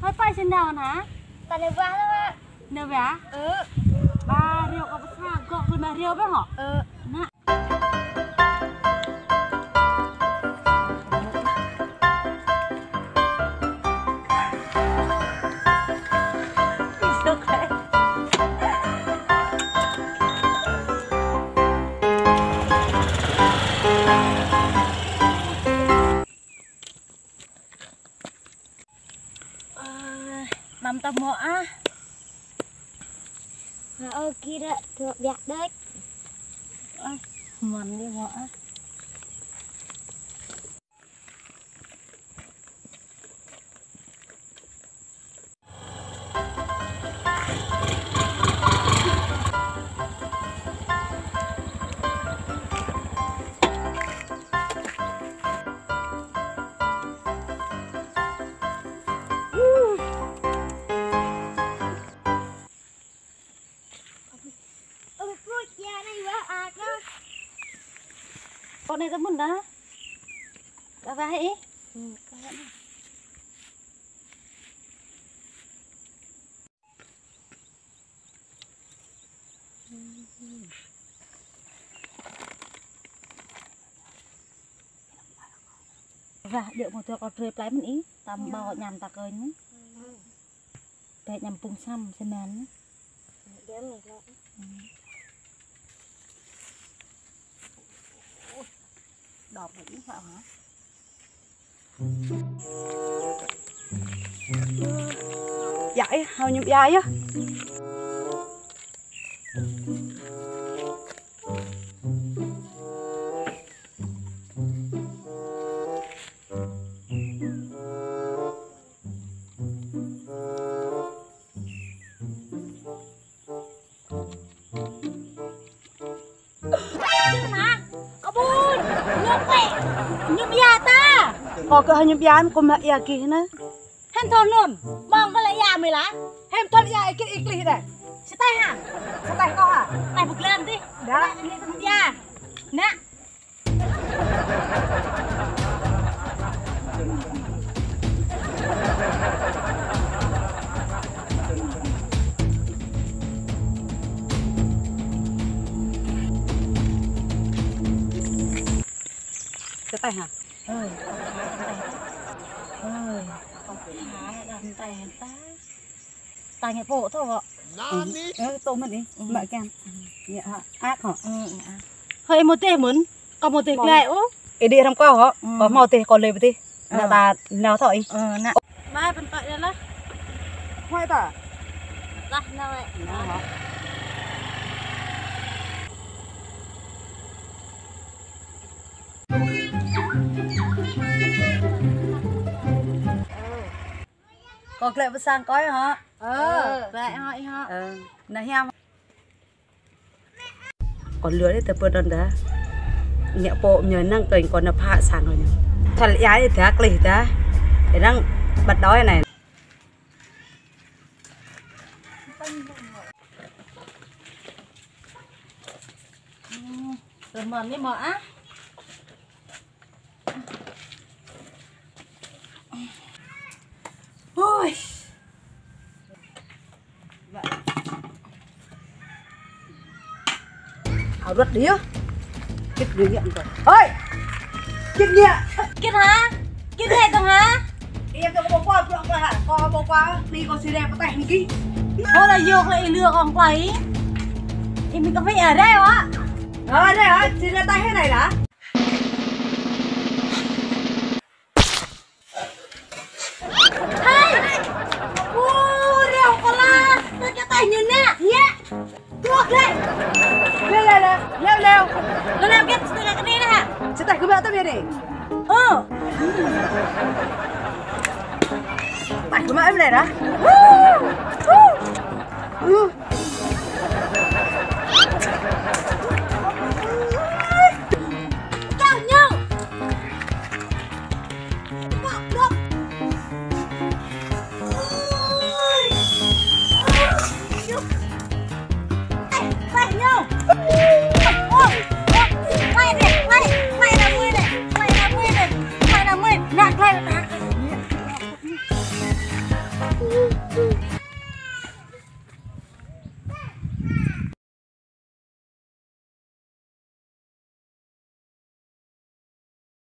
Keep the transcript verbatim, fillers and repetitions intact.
Hơi, pai sên đao nă? Ta nao wah lơ, Wak. Nao wah? Ơ. Ba rơyâo kơ pơsa gŏ kơ ma rơyâo bĕ hŏ? Ơ. Nă. Ơ, mơ̆n ta mơ̆ ah. Ha, ơ, kira dŏ biă đĕč. Ơ, mơ̆n đi mơ̆ ah. Ơ, pruč ya anai wah ak ah. Kâo anai tơ mơ̆n dah. Dah wah ih. Wah, djơ̆ mơ̆ tơ kâo trơi plai mơ̆n ih, tam ƀâo ñăm ta kơnh mơ̆n. Tơ ñăm pung sam sơman. Đŏk ih hă? Ia ih, hao ñŭp ia yơh. Hă? Kơ ƀuh, ñŭp ih, ñŭp ia ta. Kâo kơ hă ñŭp ia, kâo mă ia gih nă. Hăm thâo nun, mơ̆ng kơ lĕ ia mơi lah. Hăm thâo ia ih gih ih glih deh. Sơtaih hă? Sơtaih kâo hă? Taih pơglan dih. Dah. Ia. Nă. Sơtaih hă? Ơi, ơi, ơi, ơi, ơi. Ta ngă pô thâo wă. Ơ, tô mơ̆n ih, mă kiăng. Ia hă, ak hă. Hơi mơ̆ teh mơ̆n, kâo mơ̆ teh glai ôh. Ih đĭ hrŏm kâo hă, kâo mơ̆ teh kâo lĕ pơtih. Nă ta nao thâo ih. Ơ, nă. Mai pơ̆n pă đa lah. Huai ta. Lah nao ai. Nao hă. Kâo glaĭ pơ sang kâo hă? Ơ, glaĭ hă, ih hă? Ơ, nă hiam. Kâo lơ đĭ tơ pơ anŭn dah. Ngă pô ñu năng kơ kâo nao pha sang kâo ñu. Thâo ia ih dah glih dah. Ih năng băt đơi anai. Tơ mơ̆n ni mơ̆ ah. Ôi. Hao ruăt đi yơh. Kĭt ñu ñĕ kơ. Ôi. Kĭt ñĕ. Kĭt hă? Kĭt hĕ tong hă? Ia tong kâo ƀu pơpă, pơpă hă? Kâo ƀu pơpă, ni kâo sĭ rĕ pơtĕh ni gih. Hơ lah yơh kơ ih lơ kong plai. Ih mĭn kơ phi a rĕ wă. A rĕ wă, sĭ rĕ tĕh hĕ anai lah. Hai! Ơ, reo kơ lah, tơ kơ tĕh ñu nă, ñĕ. Tuh lĕ. Leo, leo, leo. Leo, leo. Leo, leo, get, sĭ rĕ kơ ni lah. Sĭ tĕh kơ mă tơ bia ni. Ơ. Tĕh kơ mă em lĕ lah. Ơ.